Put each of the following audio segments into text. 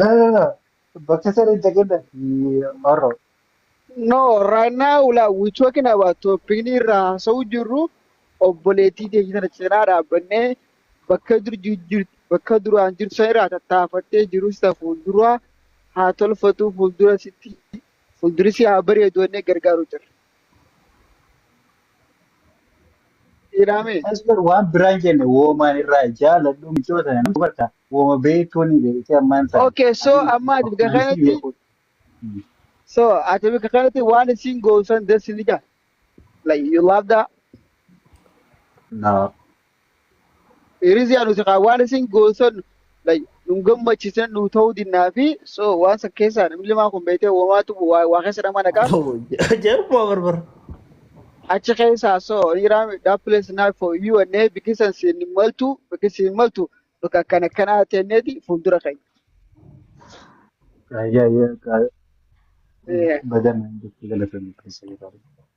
La la la bakka sana hin dhaqin Oro. No, right now like, we talking about topic irraa haasa'uu jirru obboleettii teenya tana cinaa dhaabbannee bakka dur jirtu bakka duraan jirtu sana irraa tattaafattee jirus ta fuuldura haa tolfatu fuuldura sitti fuulduri si haa bareedu jennee gargaaru jirra. Jedhame. Asbar waan biraan jenne woomaan irraa jaaladhu michoota nama bakka wooma beektuun beektee ammaan sana. Okay, so amma ati bakka kanatti so ati bakka kanatti waan isin goosan dasi ni jaa. Like you love that. No. Hirizi anu si waan isin goosan like nu gammachiisan nu ta'uu dinnaa fi so waan san keessaa namni limaa kun beektee woomaatu waa keessa nama naqaa. Ajaa'ibuma barbara. Achi keessaa so Iran that place not for you and because sin maltu because sin maltu bakka akkana akkanaa ta'eeti fuuldura keenya. Ayyaa bagan jetti galatoomi keessa jiru.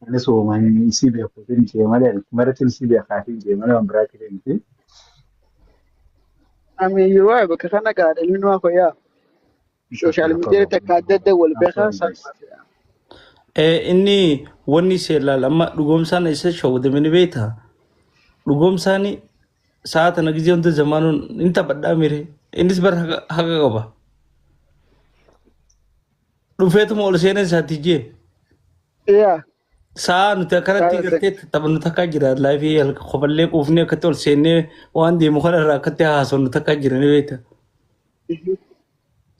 Anis woomaan isii beekuutiin jee malee maratti isii beekaatiin jee malee waan biraatiin miti. I mean you are bakka kana gaadha ilmi namaa fayyaa. Social media takka adda adda wal beekaa san. Inni wanni ishee ilaala amma dhugoomsaan isa shawwadame ni beektaa? Dhugoomsaan sa'a tana gizee hunda zamaanuun hin taphadhaa mire. Innis bara haqa qaba. Dhufeetuma ol seenee isaatti jee. Yeah. Sa'a nuti akkanatti gartee taphannu takkaa jira. Laayifii qofallee quufnee akkatti ol seennee waan deemu kana irraa akkatti haasofnu takkaa jira ni beekta.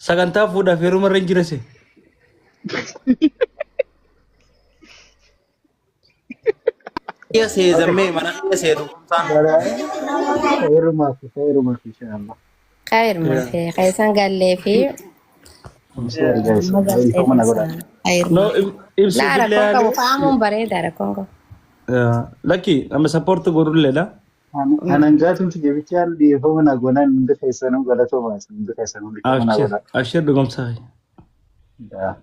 Sagantaa fuudhaaf heeruma irra hin jira se. Kiyya seezammee mana kiyya seetu kumsaan. Khairumaaf khairumaaf inshallah. Khayruma fi khaysan gallee fi I'm sorry guys. amma galtee Dhiifama na godhaa. keessaa No, khayruma. ibsu Laa billee rakkoon qabu yaali. fa'aamuun bareeda rakkoon qabu. Lakki nama support godhulleedha. Anan gaatumti jebichaan dhiifama na godhan hundi keessanuu galatoomaa hundi keessanuu dhiifama na Abshir, godhaa. abshir dhugumsaa. Yeah.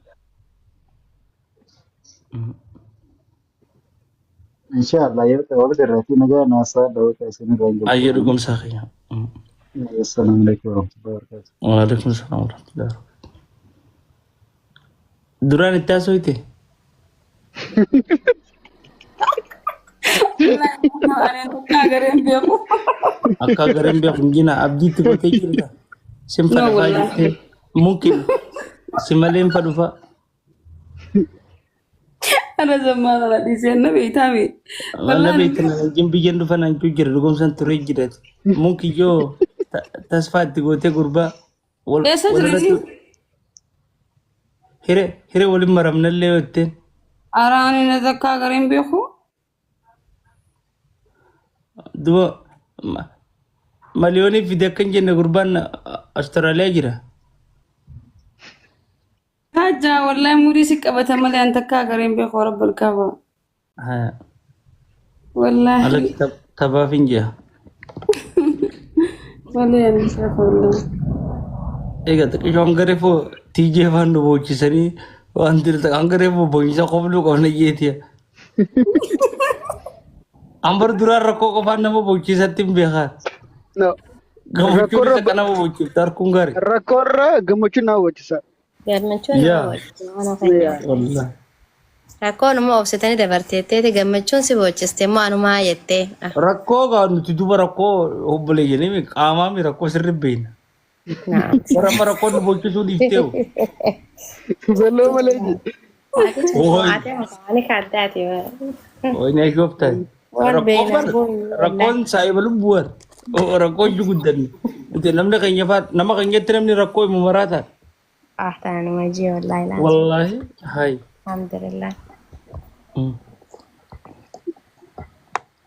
Inshallah yoo ta'e wal garraatti nagaa naasaa dhawata isin irraa hin Ayyee galatoomaa. dhugumsaa kiyya. Assalamu alaikum warahmatullahi wabarakatuh. Waalaikum salaam warahmatullahi wabarakatuh. Duraan itti haasofte? Akka agareen beeku. Akka agareen beeku hin jina abdiitti gootee jirta. Sin No, fadhufaa wallahi. jettee mungkin si malee hin fadhufaa. Ana zammaa kana dhiisee na beektaa mi? Mana Wallahi beektan wajjin biyyan dhufa naan juu jira dhugumsan turee jirati. Mungkin yoo tasfaa itti gootee gurbaa wal Eessa walirratti jirti? hiree hiree waliin maramnallee yoo jetteen. Araani na takka agareen beeku. Duba maliyoonii fide akka hin jenne gurbaan Austraaliyaa jira. Hajjaa wallahi murii si qabata malee an takka agareen beeku rabbal kaaba. Haya. Wallahi. Alatti taphaaf hin jira. Malee ani beeku wallahi. Egaa xiqqishoo hanga reefu TJ faan nu boochisanii waan dirta hanga reefu boocisa qofluu qabna jeetiya. Ambar duraan rakkoo qofaan nama boochisatti hin beekaa. No. Gammachuun Rakkoorra isa kana nama boocifta harkuun gaarii. rakkoorra gammachuun nama bochisa. Gammachuun nama Yaa. boocisa mana keenya. Yeah. Wallahi. Rakkoon immoo obsitanii dabarteetteeti gammachuun si boochiste immoo anumaa jettee. Ah, Rakkoo gaa nuti duba rakkoo obboleeyyanii qaamaa mi rakkoo sirri beekna. naam. Warra amma rakkoo nu boochisuu dhiifteewu. Zalloo malee ji. Ati Ooyi. ati ani kaaddaati. Ooyi na shooftan. Waan Rakkoon beekna bar rakkoon saayiba lubbuwan. Rakkoo iyyuu guddanne. Nuti namni keenya faa nama keenyatti namni rakkoo himu maraataan. Ah, taanuma jee wallaahi laazim. Wallaahi hayi. Alhamdulillah.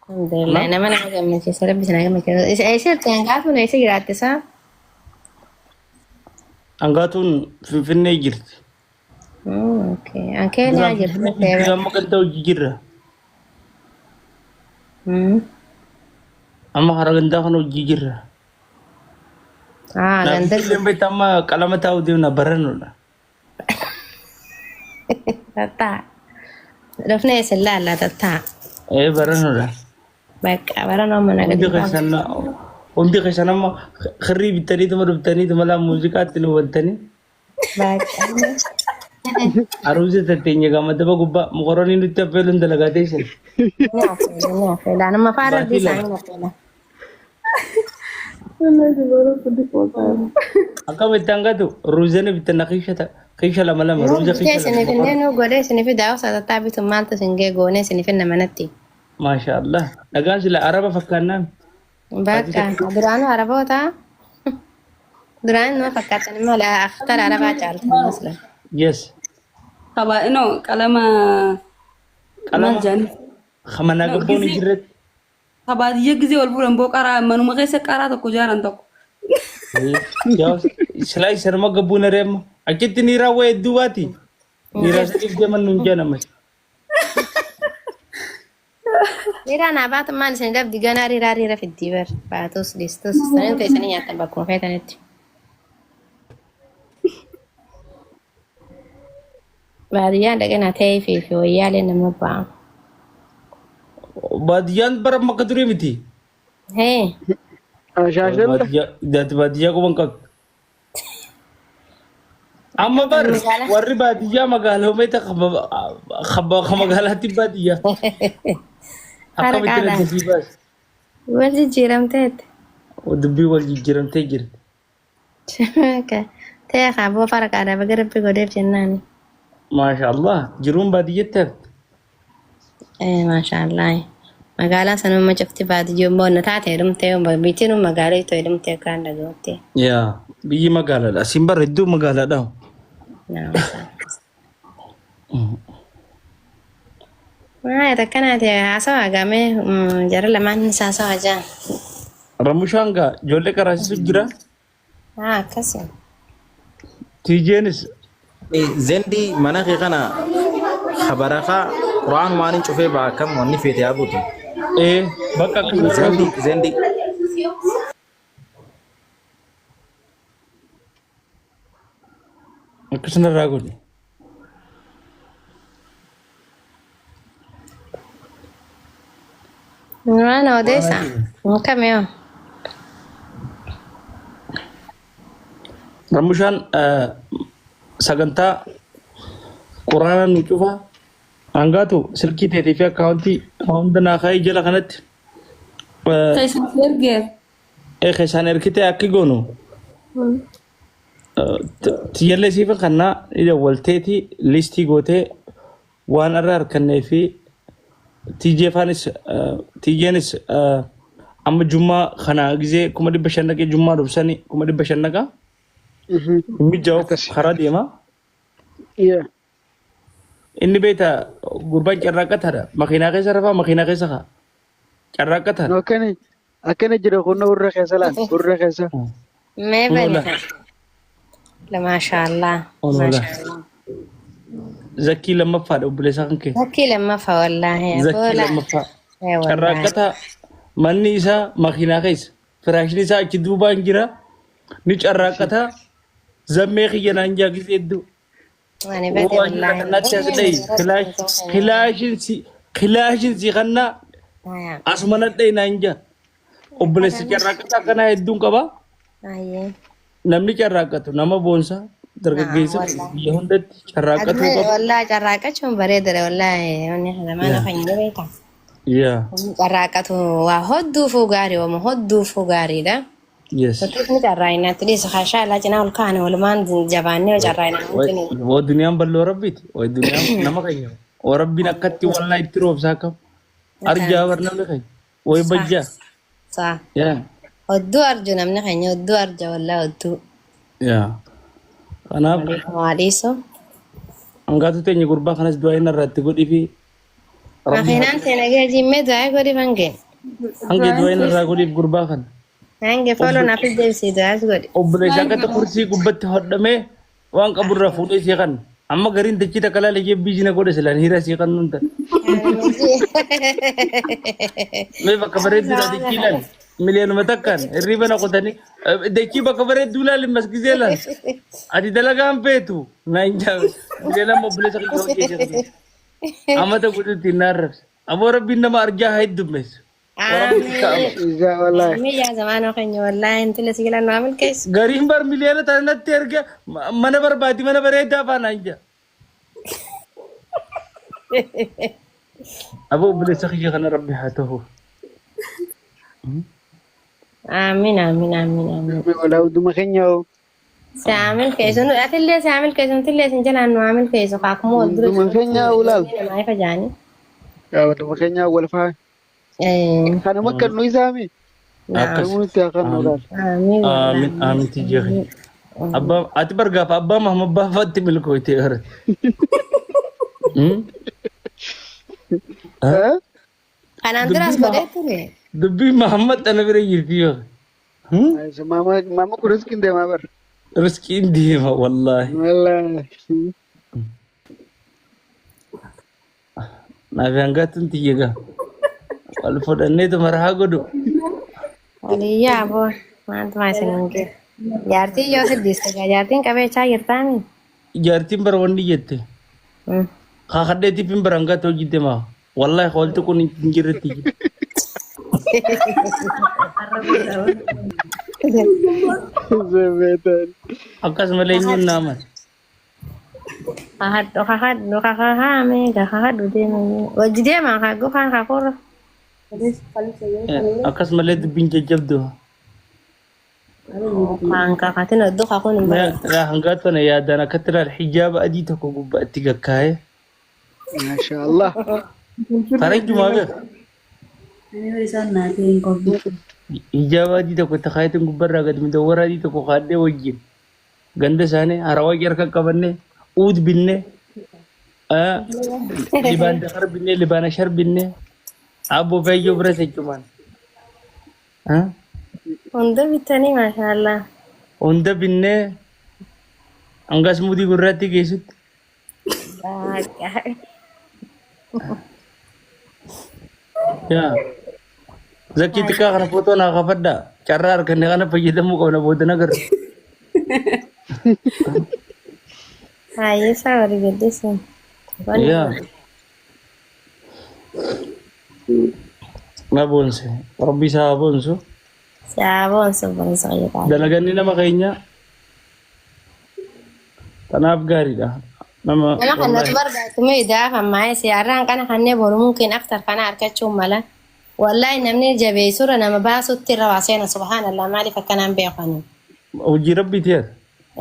Alhamdulillah. Nama nama gammachiisa rabbi sana gammachiisa. Isa eessa jirti hangaatuun eessa jiraatte isaa? Hangaatuun Finfinnee jirti. Okay. An Keeniyaa Duraan jirti Finfinnee jirti amma ganda hojii jirra. Amma hara gandaa kana hojii jirra. Ah, Naaf ganda ijoolleen beektaa amma qalama taa'uu deemna barannoodha. Tattaa. Dhufnee isin laalla tattaa. Ee barannoodha. Bakka baranoo mana Hundi gadi keessan Hundi keessan amma kirrii bittaniituma dhuftaniituma laa muuziqaatti nu bantanii. Aruuza tatteenya gama daba gubbaa mokoronii nutti affeeluun dalagaa teessan. Ni affeela, ni affeela. Anuma faa rabbii Baatii lama. isaanii affeela. Akkam itti hangatu ruuzani bittanna kiisha kiisha lama lama Nuu ruuza bitee kiisha lama isinif mokorona. illee nuu godhee isinif daawwasa tattaa bitu maaltu isin gee goonee isinif inna manatti. Maasha Allah. Dhagaan sila araba fakkaannaan. Baatii Bakka takka. duraanuu araboota duraan nama fakkaatan malee akhtara arabaa caaltan masla. Yes. Qabaa no qalama maal Qalama jedhani? kamanaa No gabboon hin gisee jirretti. kabaadiyya gisee wal fuudhan boo qaraa manuma keessa qaraa tokko jaaran tokko. Yaa silaa isaruma gabbuun areema. Achitti niiraa wayii hedduu baati. Niiraa sadiif deeman nuun jaan ammas. Riiraa naa baatu maal isin dhabdi ganaa riiraa riira fiddii bar baatus dhiistus sanin teessanii nyaattan bakkuma feetanitti. Baadiyyaan dhaqee naa ta'ee fi fi wayyaalee nama ba'a. Baadiyyaan bara amma akka durii miti. Hee Ashaashalla. Baadiyyaa baadiyyaa quban qabdu. Amma bar Magaalaa. warri baadiyyaa magaalomee ta magaalaatti baadiyyaa. Akkamitti Haraqaadhaan. natti baas. Wal jijjiiramteetti. Dubbii wal jijjiiramtee jirti. Ta'ee kaaboo faraqaadhaa baga rabbi godheef jennaan. Maasha Allah jiruun baadiyyatti hafte. Maashaallah. Magaalaa sanuma cufti baadiyyoo immoo na taate heerumtee biitiin magaalaa itoo heerumtee akkaan dhaga'utti. Yaa biyyi magaalaadha. Asiin bara hedduu magaalaadha. Maayat akkanaati haasawaa gamee jara lamaan ni haasawaa jaan. Ramushaan gaa ijoollee qaraasisu jira. Haa akkasi. Tiijeenis Zendii mana kee kana kabarakaa quraan waan hin cufee ba'a akkam wanni feete haa guutu. ee bakka akkasuma Zendii zendii. Akkasuma irraa godhi. Waan odeessa. Akkami hoo? Ramushaan sagantaa quraana nu cufa hangaatu silkii teetii fi akkaawuntii hunda naa kaa'ee jala kanatti Keessan ergeer. Keessaan ergitee akki goonu tiyyallee siif kannaa dawwalteeti listii gootee waan irra harkannee fi TJ faanis TJnis amma jummaa kana gisee 500,000 dhaqee jummaa dhufsanii 500,000 dhaqa mijaa'uuf Akkasi. karaa deema. Yeah. Inni beekta gurbaan carraaqqataadha. Makiinaa keessa rafaa makiinaa keessa kaa. Carraaqqataadha. No akkana akkana jira kunna gurra keessa laal gurra keessa. Mee bani Ola. La maashaallah. Ola. Maashaallah. Zakkii lammaffaadha obboleessa kan kee. Zakkii lammaffaa wallaahi. Zakkii Boola. lammaffaa. Ee wallaahi. Carraaqqataa manni isaa makiinaa keessa. Firaashni isaa achi duubaan jira. Ni carraaqqataa. Zammee kiyya naan jaa gisee hedduu. Ani bade Waan wallaahi. kanatti as dhayi. Kilaashin si kilaashin si kannaa asuma nadhayi naan jaa. Obboleessi carraaqqataa akkanaa hedduun qaba. Ayyee. Namni carraaqqatu nama boonsa dargaggeessa Wallaahi. biyya hundatti carraaqqatuu Aduma qaba. wallaahi carraaqqachuun bareedadha wallaahi. Wanni zamaana kan beekta. Yaa. Carraaqqatu waa hodduufuu gaarii waama hodduufuu gaariidha. Yes. Tokkifni carraa'inaatti dhiisa kaashaa alaa cinaa ol kaane walumaan jabaannee carraa'ina wanti ni. Waa duniyaan bal'oo rabbiiti. Waa duniyaan nama keenya. Waa rabbiin akkatti wallaa itti roobsaa kam. Arjaa bar namni keenya. Way bajjaa. Saa. Yaa. Hodduu arju namni keenya hodduu arja wallaa hodduu. Yaa. Kanaaf Waa dhiisu. hangaatu teenya gurbaa kanas du'aa inni irratti godhii fi rabbi Makiinaan teena geejii mee du'aa godhi fange. hanga du'aa inni irraa godhiif gurbaa kana. Hange fooloo naaf deebisii du'aas godhi. Obboleessa akkatti kursii gubbatti hodhamee waan qaburraa fuudhee sii kan amma gariin dachii takka laala jee biizina godhe silaan hira sii kan nun ta'e. Mee bakka bareedduu dachii laali miliyoonuma takkaan hirriiba na qotanii dachii bakka bareedduu laali masgisee laali ati dalagaan feetu naan jaa miliyoona amma obboleessa kiyya hojjeete. Amata guutuutti hin naarrabse. Aboo rabbiin nama arjaa haa heddummeessu. Warabbi Kaaba. Ija wallahi. Amiin yaa zamaanoo keenya wallaahi intala si galan maamil keessa. Gariin bar miliyoona tana natti erga mana barbaadi mana bareedaa faana ija. Aboo obboleessa kiyya kana rabbi haa ta'u. Amiin amiin amiin amiin. Wallahi hunduma keenya hoo. Saamil keessu nu atillee saamil keessu nutillee isin jalaan nu haamil keessu kaakuma wal dura Hunduma keenya ulaal. Namaa ifa jaanii. Yaa hunduma keenya wal faa. Kanuma kan nu isaami. Akkas. Namni nuti haa kan nu laal. Amiin. Aamin aamin tijjee kiyya. Abbaa ati bar gaafa abbaa Mahamad Baafaatti milkooyte hore. Eh? Kanaan duraas godhee ture. Dubbii Mahamad ana bira jirti yoo. Mama mama kun riskiin deemaa bar. Riskiin deema wallaahi. Wallahi. Naaf hangaatuun tiyya gaa. Wal fudhanneetu marahaa godhu. Waliyyaa aboo maaltu maa isin hin jiru. Jaartiin yoo siddiste gaa jaartiin qabeechaa jirtaami. Jaartiin bara wanni jette. Kaakadheetiif hin bara hangaatu hojii deemaa. Wallaahi hoolti kun hin jirretti. Zebeetan. Akkas malee eenyuun naaman. Kakadhu kakadhu kakahaame kakadhu deema. Wajji deema kakuu kan kakurra. Akkas malee dubbiin jajjabdu. Kan kakatin odduu kakuun hin bareedu. Hangaatu na yaadaan akkatti ilaal hijaaba adii tokko gubbaatti gakkaa'ee. Masha Allah. Faranjumaa beeku. Hijaaba adii tokko itti kaayetiin gubbarraa gadi mudawwara adii tokko kaadhee wajjin ganda isaanii harawaa harka qabannee uud binnee libaan dakar binnee libaan ashar binnee abboo feeyyoo bira sechumaan. Hunda bitanii maashaallah. Hunda binnee hangas mudii gurraatti geessutti. Yaa zakkii xiqqaa kana footoo naa kafadhaa carraa arganne kana fayyadamuu qabna booda nagarra. Hayyee isaa warri gaddisa. Yaa. Na boonse rabbi isaa haa boonsu. Saa boonsu boonsu fayyadamu. Dalaganni nama keenya kanaaf gaariidha. Nama Nama kan nuti barbaadu idaa maayee siyaarraan kana kanneen boru mumkin aktar kana argachuu mala. Wallahi namni jabeessurra nama baasutti irra waa seena subhaanallah maaliif akkanaan beekani. Hojii rabbiiti yaa.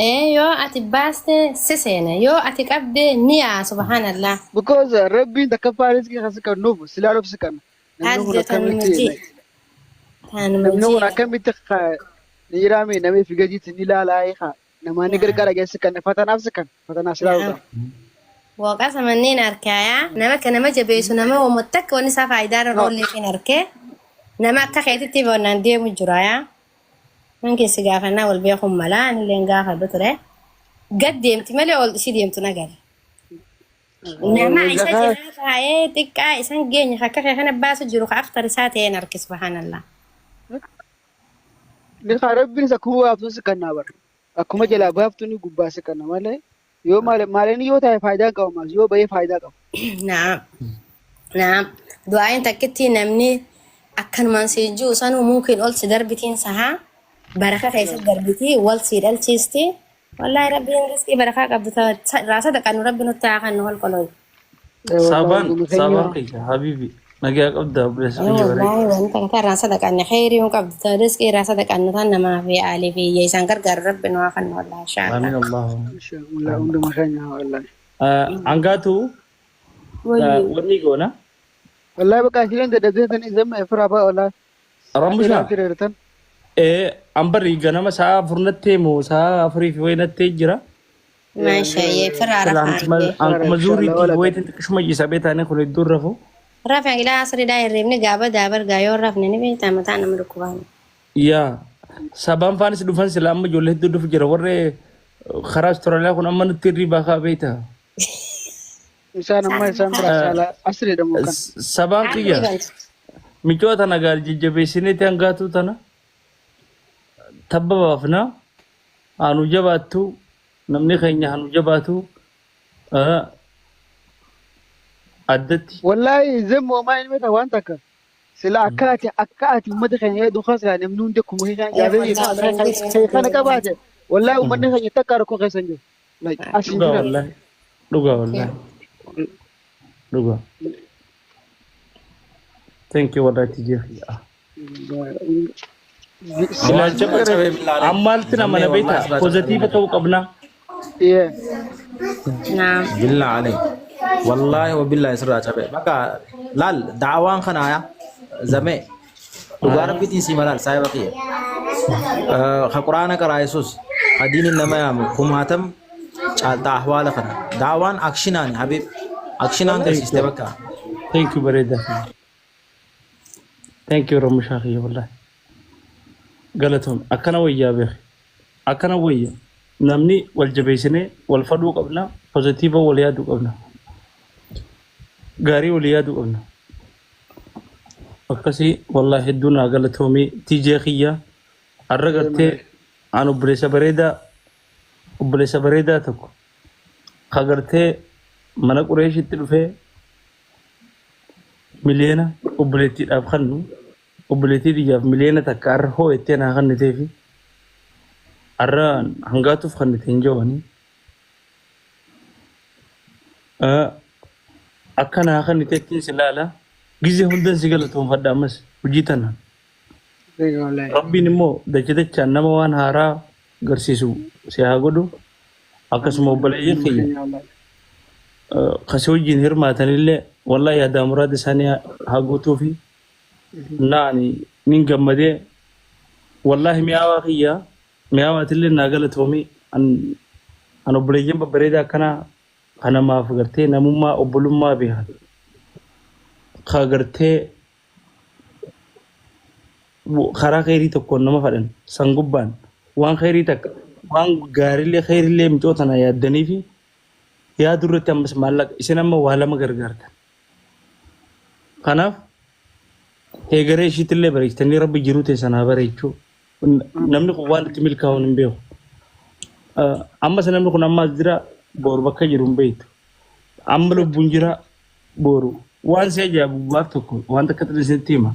Ee yoo ati baaste si seena yoo ati qabde ni yaa subhaanallah. Because rabbiin takkaffaa riskii kan si kennuuf silaaluuf si kenna. Namni kun akkamitti namni kun akkamitti ni jiraame namni fi gadiitti ni ilaalaa haa namaa ni gargaara geessi kenna fatanaaf si kenna fatanaaf silaaluudha. Waaqasa manneen harkaayaa nama akka nama jabeessu nama uummata akka wanni isaa faayidaa irra oollee hin harkee nama akka keetitti boonnaan deemu jira yaa. Nan keessi gaafannaa wal beekuun mala anillee gaafadhu ture. Gad deemti malee ol isii deemtu nagara. Nama isa cinaa taa'ee xiqqaa isan geenye akka kee kana baasu jiru ka aftar isaa ta'een harki subhaanallah. Ni haa rabbiin akkuma baaftuun si kennaa bara. Akkuma jalaa baaftuun gubbaa si kenna malee yoo maaliin yoo ta'e faayidaa qaba maas yoo bahee faayidaa qaba. Naam. Naam. Du'aayin takkitti namni akkanumaan si jiru sanuu mumkin ol si darbitiin sahaa baraka keessa darbitii wal si dhalchiisti. Wallaahi rabbiin riskii barakaa qabdu irraa sadaqannu rabbi nutti haa kennu holqolooyi. Saabaan saabaan kiyya habibi nagaa qabda obboleessa kiyya bareeda. Wallaahi wanta akka irraa sadaqanne kheyrii hin qabdu ta riskii irraa sadaqannu tan namaa fi aalii fi hiyya isaan gargaaru rabbi nu haa kennu wallaahi inshaallah. Amiin Allahu. Inshallah hunduma keenya wallahi. Hangaatu wanni goona. Wallahi bakka isheen dadhabdeetanii zamma firaa ba'a wallahi. Rammushaa. Fireertan. Ambarri ganama sa'a afur natti himu sa'a afurii fi wayi natti jira. Maashaayee firaa rafaa. Akkuma zuuriitti wayitiin xiqqishuma jisaa beetaanii kun iddoon rafu. Rafa ilaa asriidhaa hirribni gaaba daabar gaa yoo rafne ni beektaa mataa nama dhukkubaan. Yaa sabaan faanis dhufan sila amma ijoollee hedduu dhufu jira warri karaa Austraaliyaa kun amma nutti hirribaa kaa beektaa. Isaan amma isaan biraa saala asriidha moo kan. Sabaan kiyya michoota tana gaari jajjabeessineeti hangaatuu tana tabba baafna hanu jabaattu namni keenya hanu jabaatu addatti. Wallahi zemmoo maa inni beektaa waan takka. Sila akka ati uummata keenya yaadu keessa namni hundi akkuma kee Eh, yaadanii wallahi kee kana qabaate, wallahi uummanni keenya takka rakkoo keessa hin jiru. Like as hin Dhugaa jiran. wallahi. Dhugaa wallahi. Dhugaa. Thank you wallahi tijee. Waan cabee billaalee. Ammaalti nama na Zammee beektaa wallahi asirraa cabee positive billaalee. ta'uu qabna. Yeah. Naam. Billaa alee. Wallaahi wa billaahi asirraa cabee. Bakka laal da'awaan kanaa zamee dhugaa rabbiitiin si malaal saahiba kiyya. Ka quraana qaraa Yesuus ka diiniin nama yaamu kumaatam caaltaa ahwaala kana. Da'awaan actionaani habiib. Actionaan Thank garsiiste you. bakka. Thank you bareedaa. Thank you Ramushaa kiyya wallahi. Galatoon akkana wayyaa beek. Akkana wayya. Namni wal jabeessinee wal fadhuu qabna. Positive wal yaaduu qabna. Gaarii wal yaaduu qabna. Akkasii wallahi hedduu naa galatoomii tijee kiyya. Har'a gartee aan obboleessa bareedaa tokko ka gartee mana Qureeshitti dhufee miliyoona obboleettiidhaaf kennu, obboleettii biyyaaf miliyoona 1 har'a hoo ittee naa kenniteefi har'a hangaatuuf kennite hin jawanii. Akka naa kenniteettiin si laala, gizee hundan si galatoonfadha ammas hojii tanaan. Wallahi. Rabbiin immoo dacha dachaan nama waan haaraa garsiisu si haa godhu. Akkasuma obboleeyyan kiyya kasii wajjin hirmaatanillee wallahi yaadaa muraada isaanii haa guutuu fi naani nin gammadee wallahi. Mi'aawaa kiyya, mi'aawaatillee naa galatoomii. An obboleeyyan babbareedaa akkanaa kanamaaf gartee namummaa obbolummaa beekan ka gartee karaa kheyrii tokkoon nama fadhan san gubbaan waan kheyrii takka waan gaariillee kheyriillee micoo tana yaaddanii fi yaadu irratti ammas maallaqa isin amma waa lama gargaartan. Kanaaf eegaree ishiitillee bareechitanii rabbi jiruu teessan haa bareechuu. Namni kun waan itti milkaa'uun hin beeku. Ammas namni kun ammaas jira, boru bakka jiru hin beektu. Amma lubbuun jira, boru waan si ajaa'ibu gaaf tokko waan takka isinitti hima.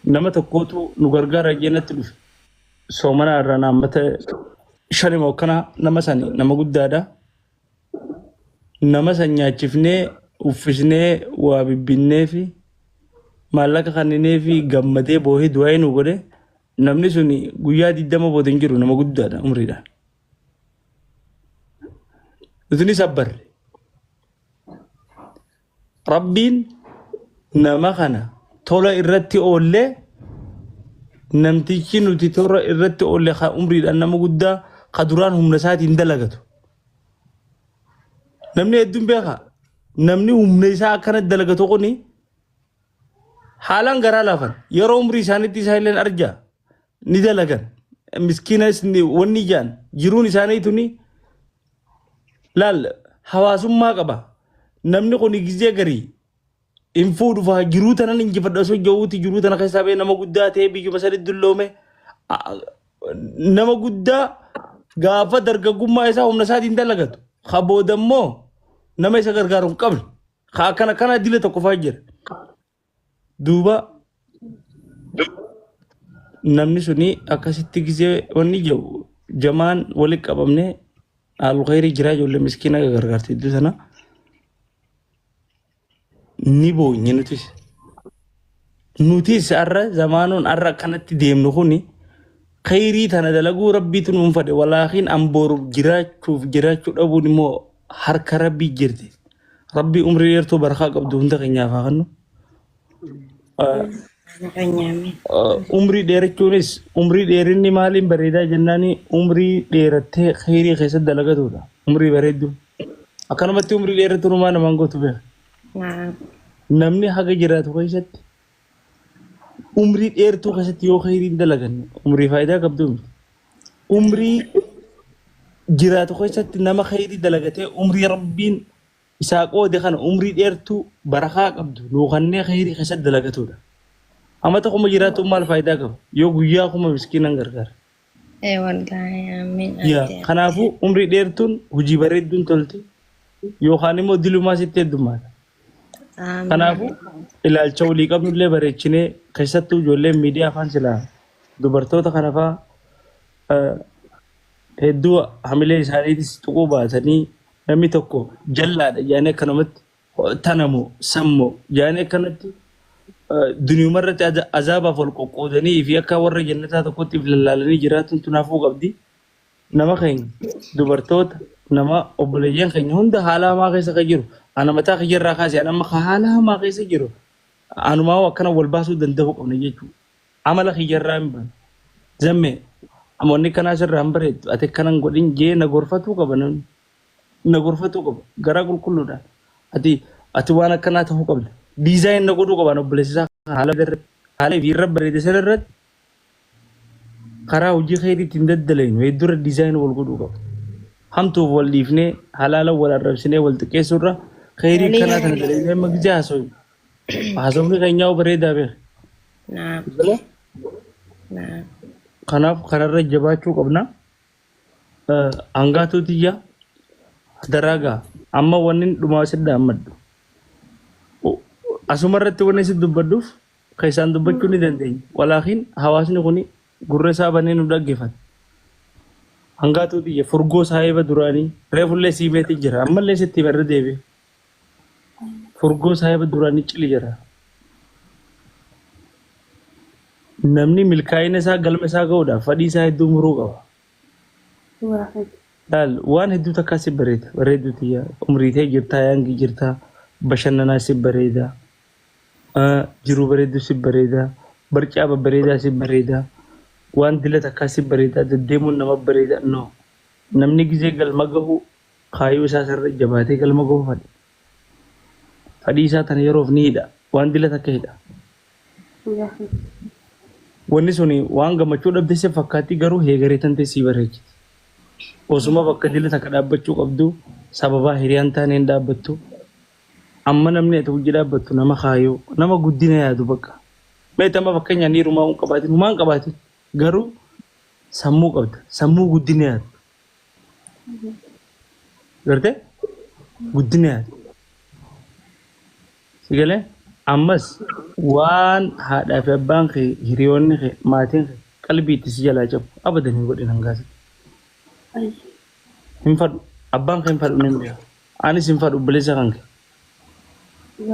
Nama tokkootu nu gargaara jennatti dhufe. Soomana irraa naammata shanima akkanaa nama sani nama guddaadha. Nama san nyaachifnee, uffisnee, waa bibbinnee fi maallaqa kenninee fi gammadee boohee du'aa nu godhe. Namni sun guyyaa 20 booda hin jiru, nama guddaadha umriidhaan. Nuti sabbarre. Rabbiin nama kana tola irratti oollee, namtichi nuti tola irratti oolle ka umriidhaan nama guddaa ka duraan humna isaatiin dalagatu. Namni hedduun beeka. Namni humna isaa akkana dalagatu kuni haalaan garaa laafan. Yeroo umrii isaaniitti isaa illee arjaa ni dalagan. Miskiinas wanni ijaan jiruun isaanii tuni laal hawaasummaa qaba. Namni kun gizee garii hin fuudhu faa jiruu tanan injifadha osoo jiruuti jiruu tana keessaa ba'ee nama guddaa ta'ee biyyuma saditti dulloome, nama guddaa gaafa dargaggummaa isaa humna isaatiin dalagatu ka booda immoo nama isa gargaaru hin qabne ka akkana akkana dila tokko faa jira. Duuba namni suni akkasitti gizee wanni jiru jamaan walitti qabamne haallu khayrii jiraa ijoollee miskiina gargaarti iddoo sana ni boonye nutis. Nutis har'a zamaanuun har'a akkanatti deemnu kuni khayrii tana dalaguu rabbiitu nuun fadhe, walaakin an boru jiraachuuf jiraachuu dhabuun immoo harka rabbii jirti. Rabbii umrii dheertuu barakaa qabdu hunda keenyaaf haa kennu. Umrii dheerachuunis, umrii dheerinni maaliin bareedaa jennaani, umrii dheerattee khayrii keessatti dalagatudha. Umrii bareeddu. Akkanumatti umrii dheeratu numaa namaan gootu beeka. Namni haga jiraatu keessatti umrii dheertuu keessatti yoo khayrii hin dalaganne umrii faayidaa qabdu miti. Umrii jiraatu keessatti nama khayrii dalagatee umrii rabbiin isaa qoode kana umrii dheertuu barakaa qabdu nuukannee khayrii keessatti dalagatudha. Amata 1000 jiraatu maal faayidaa qaba yoo guyyaa 1000 miskiinan gargaara. Ee wallaahi, amiin. Yaa kanaafuu umrii dheertuun hojii bareedduun tolti yookaan immoo dilumaa sitti heddummaata. Amiin. Kanaafuu ilaalcha walii qabnullee bareechinee keessattuu ijoolleen miidiyaa afaan silaa dubartoota kana fa'aa hedduu hamilee isaaniitis tuquu baatanii namni tokko jallaadha jedhanii akkanumatti tanamoo sammoo jedhanii akkanatti duniyuma irratti azaabaaf wal qoqqoodanii fi akka warra jannataa tokkotti if lallaalanii jiraatuun tunaafuu qabdi. Nama keenya dubartoota nama obboleeyyan keenya hunda haala hamaa keessa kan jiru ana mataa kiyya irraa kaasee ana amma haala hamaa keessa jiru anumaa akkana wal baasuu danda'uu qabna jechuudha. Amala kiyya irraa hin baane. Zammee amoonni kanaa sirraa hin bareeddu ati akkanan godhin jee na gorfatuu qaba namni. Na gorfatuu qaba garaa qulqulluudhaan. Ati ati waan akkanaa ta'uu qabda. Design na godhuu qaban obboleessi isaa haala irratti haala ifii irra bareede sana irratti karaa hojii keetii ittiin daddalaynu hedduu irra design wal godhuu qaba. Hamtuuf wal dhiifnee halaala wal arrabsinee wal xiqqeessuurra kheyrii akkanaa tana dalagnee amma gizee haasofnu. Haasofni keenyaa bareedaa beeka. Naam. Naam. Kanaaf kanarra jabaachuu qabna. Hangaatuu tiyya daraagaa amma wanni dhumaa sidda ammadhu. Asuma irratti wanni si dubbadhuuf keessaan dubbachuu ni dandeenya. Walaakin hawaasni kun gurra isaa banee nu dhaggeeffata. Hangaatuu tiyya furgoo saahiba duraanii reefullee siimeetti jira ammallee sitti irra deebi'e. Furgoo saahiba duraanii cili jira. Namni milkaa'ina isaa galma isaa ga'uudhaaf fadhii isaa hedduu muruu qaba. Laal waan hedduu takkaa si bareeda bareedduu tiyya umrii ta'e jirtaa yaangii jirtaa bashannanaa si bareeda jiruu bareedduu si bareeda barcaa babbareedaa si bareeda waan dila takkaa si bareeda deddeemuun nama bareeda no namni gizee galma gahu kaayyoo isaa sirra jabaatee galma gahu fadhi fadhii isaa tana yeroof ni hidha waan dila takka hidha. Wanni suni waan gammachuu dhabde si fakkaatti garuu heegaree tantee sii bareechiti. Osuma bakka dila takka dhaabbachuu qabdu sababaa hiriyaan taane hin dhaabbattu. Amma namni ati hojii dhaabbattu nama kaayoo nama guddina yaadu bakka. Meet amma fakkeenyaan dhiirumaa hin qabaatin humaa hin qabaatin garuu sammuu qabda sammuu guddina yaadu. Gartee guddina yaadu. Sigalee ammas waan haadhaa fi abbaan kee hiriyoonni kee maatiin kee qalbii itti si jalaa cabu abadan hin godhin hangaasatti. Hin fadhu abbaan kee hin fadhu ni beeka. Anis hin fadhu obboleessa kan kee.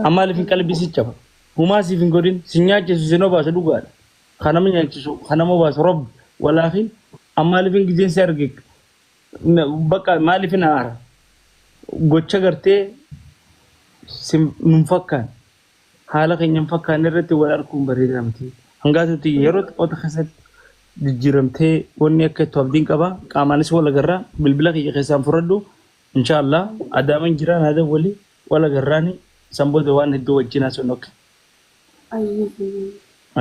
Amma maaliif hin qalbii si caba? Humaa siif hin godhin si nyaachisu si obaasu dhugaadha. Kan nama nyaachisu kan nama obaasu rabbi walaakin amma maaliif hin gizeen si arge bakka maaliif hin aara? Gocha gartee nun fakkaan haala keenya hin fakkaanne irratti wal arguun bareedaa miti. Hangaatutti yeroo xiqqoota keessatti jijjiiramtee wanni akka itti abdiin qaba. Qaamaanis wal agarraa bilbila kiyya keessaan fudhadhu. Inshaallah adaaman jira naada wali wal agarraani san booda waan hedduu wajjin haasofnu akka.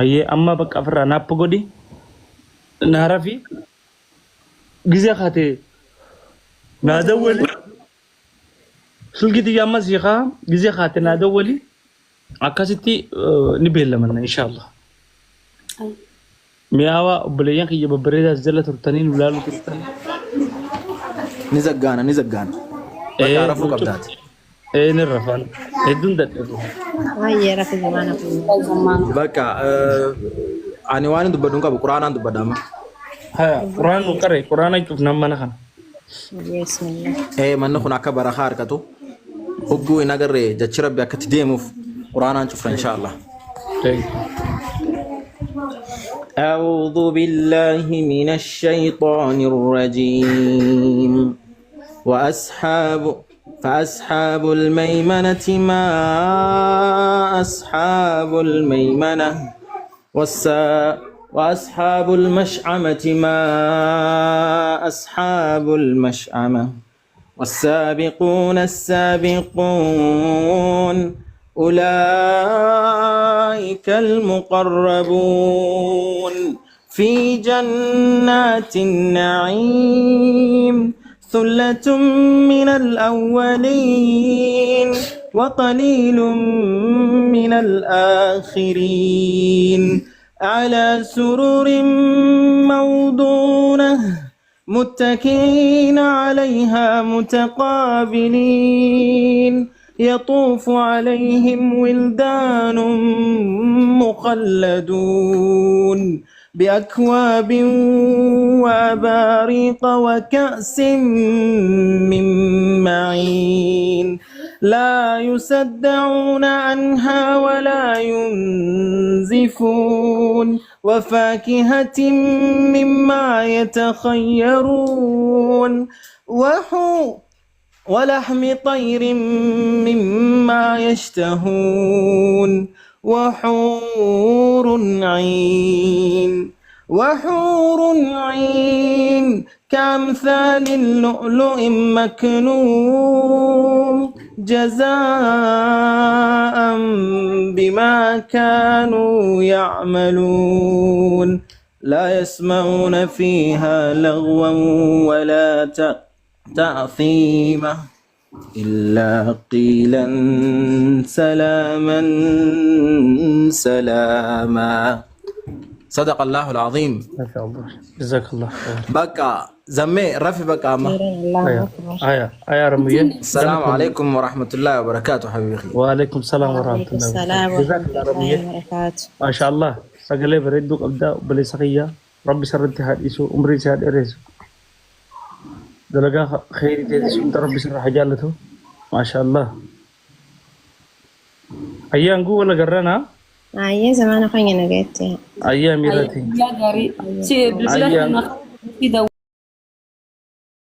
Ayyee amma bakka ofirraa naappa godhi naara fi gizee kaatee naada wali silkii tiyya amma siiqaa gizee kaate naada wali akkasitti ni beellamanna inshaallah. Mi'aawaa obboleeyyan kiyya babbareedaa as jala turtanii nu laalu turtan. Ni zaggaana ni zaggaana. Bakka rafuu qabdaati. Ee ni rafan hedduun dadhabe. Baay'ee rafi zamaana kun. Bakka ani waan hin dubbadhu hin qabu quraanaan dubbadha amma. Haya quraan nu qare quraana cufnaan mana kana. Bismillah. Ee manni kun akka barakaa harkatu hogguu hin agarre jechi rabbi akkatti deemuuf quraanaan cufna inshaallah. أعوذ بالله من الشيطان الرجيم وأصحاب فأصحاب الميمنة ما أصحاب الميمنة وأصحاب المشأمة ما أصحاب المشأمة والسابقون السابقون أولئك المقربون في جنات النعيم ثلة من الأولين وقليل من الآخرين على سرر موضونة متكئين عليها متقابلين. يطوف عليهم ولدان مخلدون بأكواب وأباريق وكأس من معين لا يصدعون عنها ولا ينزفون وفاكهة مما يتخيرون وحو ولحم طير مما يشتهون وحور عين وحور عين كأمثال اللؤلؤ مكنون جزاء بما كانوا يعملون لا يسمعون فيها لغوا ولا تأثيما إلا قيلا سلاما سلاما. صدق الله العظيم. ما شاء الله جزاك الله خير. بقى زمي رفي بقى ما خيرا الله آية أكبر. آية آية رمية. السلام عليكم ورحمة الله وبركاته حبيبي أخي. وعليكم السلام ورحمة وعليكم الله وبركاته. السلام جزاك ورحمة الله الله رمية. وبركاته. ما شاء الله سقلي بريدو قبدا بلي سقيا ربي سرتي هاد عمري سهاد إريسو دلقا خيري تيسو انت ربي سر حجالته ما شاء الله. أيام قول ولا قرنا أيه زمان أخوي أنا قلت أيام ميرتي Guyyaa gaarii. Si bilbila أيام kana fi